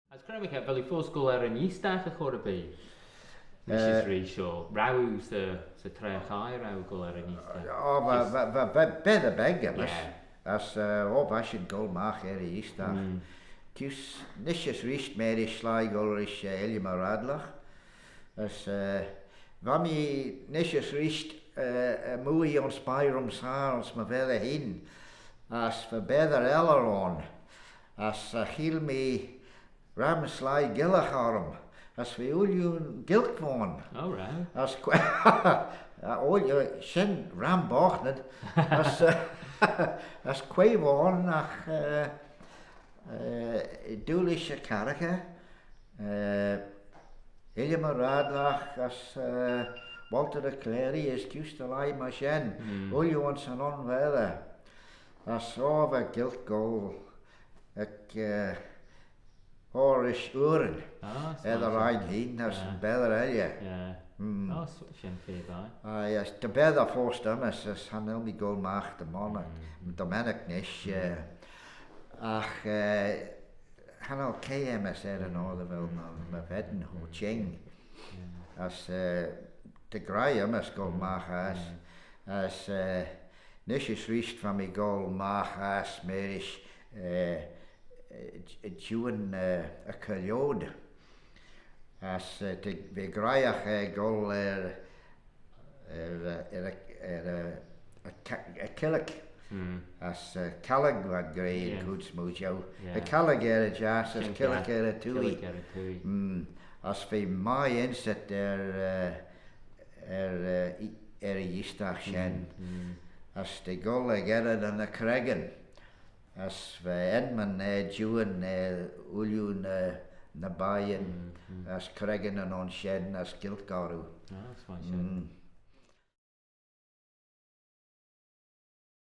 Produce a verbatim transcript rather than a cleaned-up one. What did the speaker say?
As cre, vel oo foast goll er yn eeastagh y chur erbee? Nish as reesht shoh, row oo 'sy, 'sy traa chaie, row oo goll er yn eeastagh? O, va, va, va, va, va, beg, as, as, eh, o, va shin goll magh er yn eeastagh. Kys, nish as reesht, marish, sleih goll rish, eh, Illiam y Radlagh. As, eh, va mee nish as reesht, eh, eh, mooie ayns Bye Rhumsaa ayns my vetthey hene, as va baatey elley ayn, as, eh, cheayll mee ram sleih Ghaelg orrym, as v'eh ooilley Gaelg v'ayn. Oh, right. As qu-, ooilley, shen ram boghtynid, as, eh, as quoi v'ayn agh, eh, eh, Doolish y Karagher, eh, Illiam y Radlagh as, eh, Walter y Cleree as kuse dy leih myr shen, ooilley ayns yn un vetthey. As o, va Gaelg goll ec, eh, o, rish Oorain. Ah, er dy rheynn hene as yn baatey elley. Yeah. Mm. Oh, s-, shen feer vie. Aye, as dy baatey foast aym's, as cha nel mee goll magh dy monney, dy mennick nish, eh, agh, eh, cha nel caa aym's er yn oyr dy vel my, my ven cho çhing. As, eh, ta graih aym's goll magh ass, as, eh, nish as reesht va mee goll magh ass marish, eh, eh, j-, juan, eh, y Cailload. As, eh, ta, v'eh graihagh, eh, goll er, er, eh, er, er, eh, y Ca-, y Killick. As, eh, Callag v'ad gra yn cooid smooinaghtyn. Y Callag er y jiass, as Killick er y twoaie. Killick er y twoaie. Mm. As v'eh mie ynsit er, eh, er, eh, e-, er yn eeastagh shen. As t'eh goll ec Enmyn y Creggyn. As va Enmyn, eh, juan, eh, ooilley ny, ny baaiyn, as creggyn ayns shen, as Gaelg orroo. Ah, that's fine, sure. Mm.